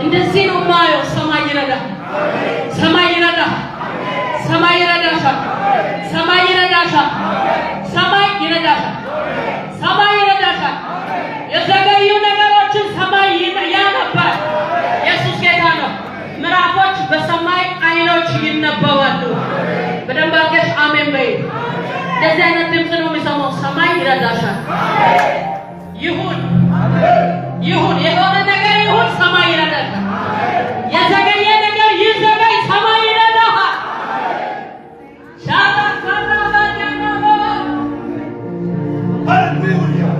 እንደዚህ ነው የማየው። ሰማይ ይረዳል። ሰማይ ይረዳል። ሰማይ ይረዳሻል። ሰማይ ይረዳሻል። ሰማይ ይረዳሻል። ሰማይ ይረዳሻል። የዘገዩ ነገሮችን ሰማይ ያነባል። ኢየሱስ ጌታ ነው። ምዕራፎች በሰማይ አይኖች ይነበባሉ። በደንብ አድርገሽ አሜን በይ። እንደዚህ አይነት ድምፅ ነው የሚሰማው። ሰማይ ይረዳሻል። ይሁን ይሁን፣ የሆነ ነገር ይሁን፣ ሰማይ ይረዳሻል። የዘገየ ነገር ይዘገይ፣ ሰማይ ይረዳሃል። ሻራ ካራ ባዲያና። Hallelujah.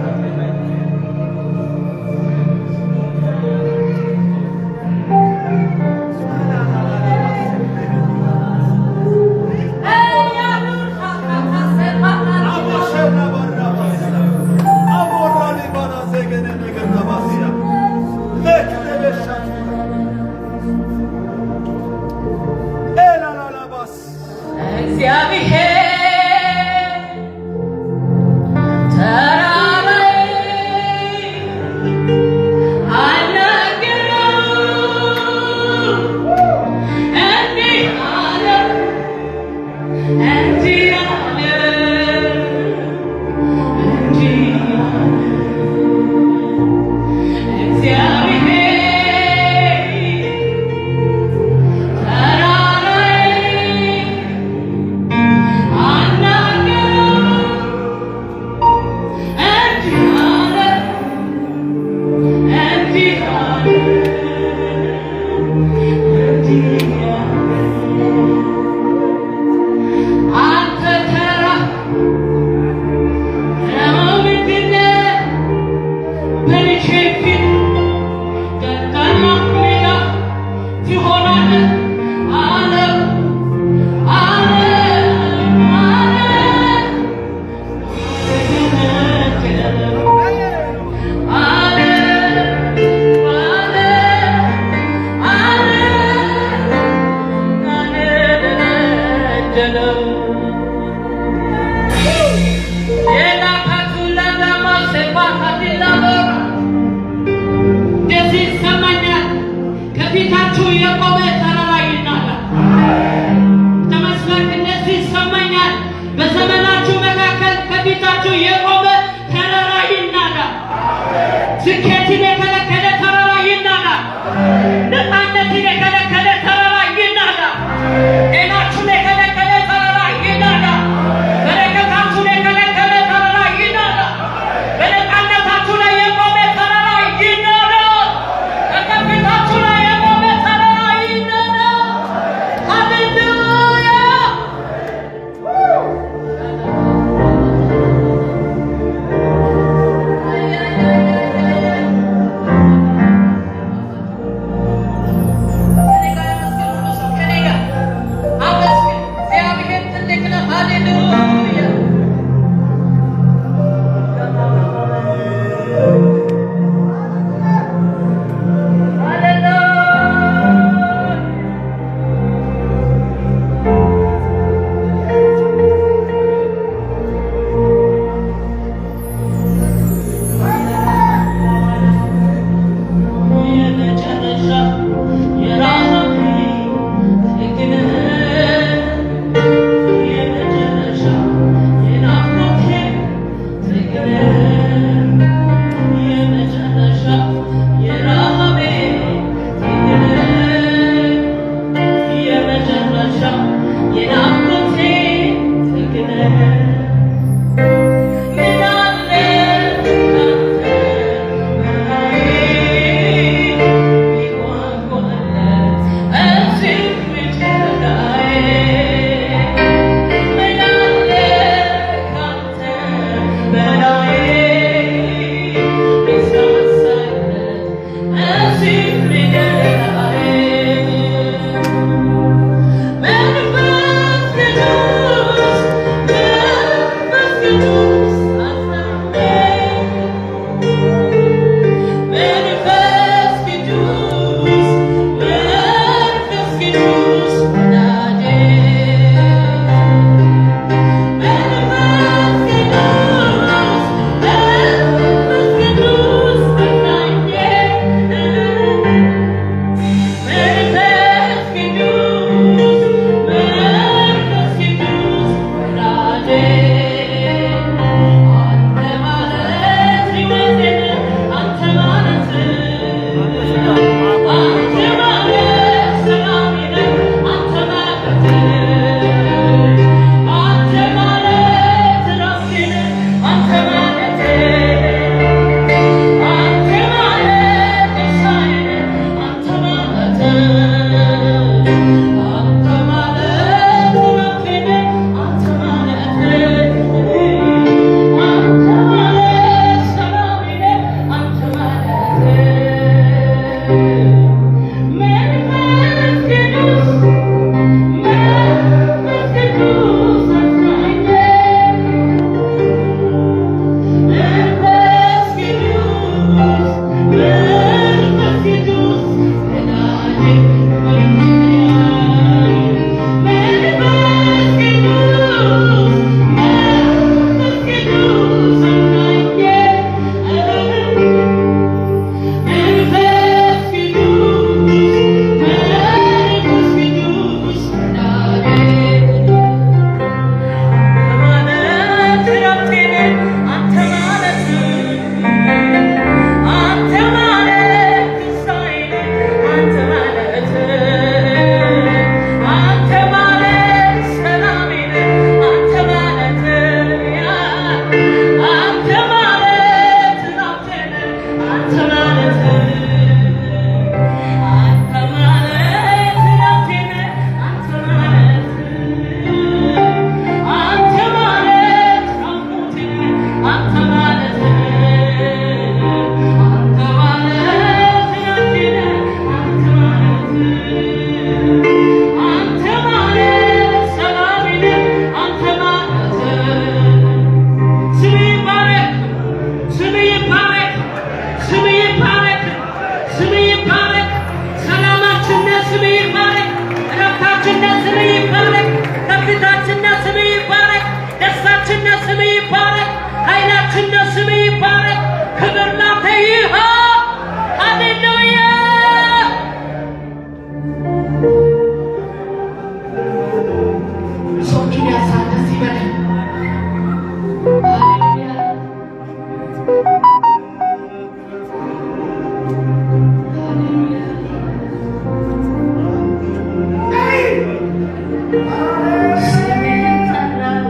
ስምህን ጠራሁ፣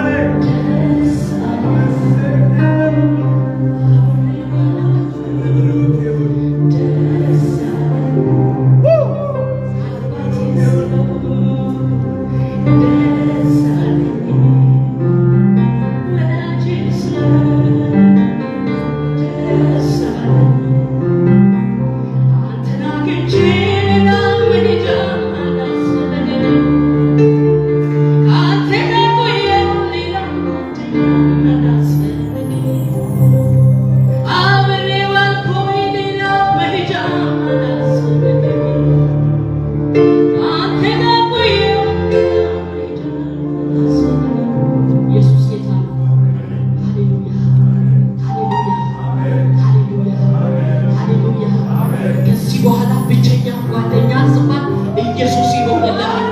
ደስ አለኝ። ደስ አለኝ። አባቴ ስለሆንክ ደስ አለኝ። ወዳጄ ስለሆንክ ደስ አለኝ። አንተን አግኝቼ ሌላ መሄጃ አላስፈለገኝም። ከአንተ ጋር ቆየሁ፣ ሌላ ጓደኛ አላስፈለገኝም። አብሬ ዋልኩኝ፣ ሌላ መሄጃ አላስፈለገኝም። ከአንተ ጋር ቆየሁ፣ ሌላ መሄጃ አላስፈለገኝም። ኢየሱስ ጌታ ነው። ሃሌሉያ፣ ሃሌሉያ፣ ሃሌሉያ፣ ሃሌሉያ። ከዚህ በኋላ ብቸኛ ጓደኛ ስባል ኢየሱስ ይሆንልሃል።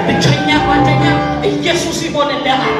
ብቸኛ ጓደኛ ኢየሱስ ይሆንልሃል።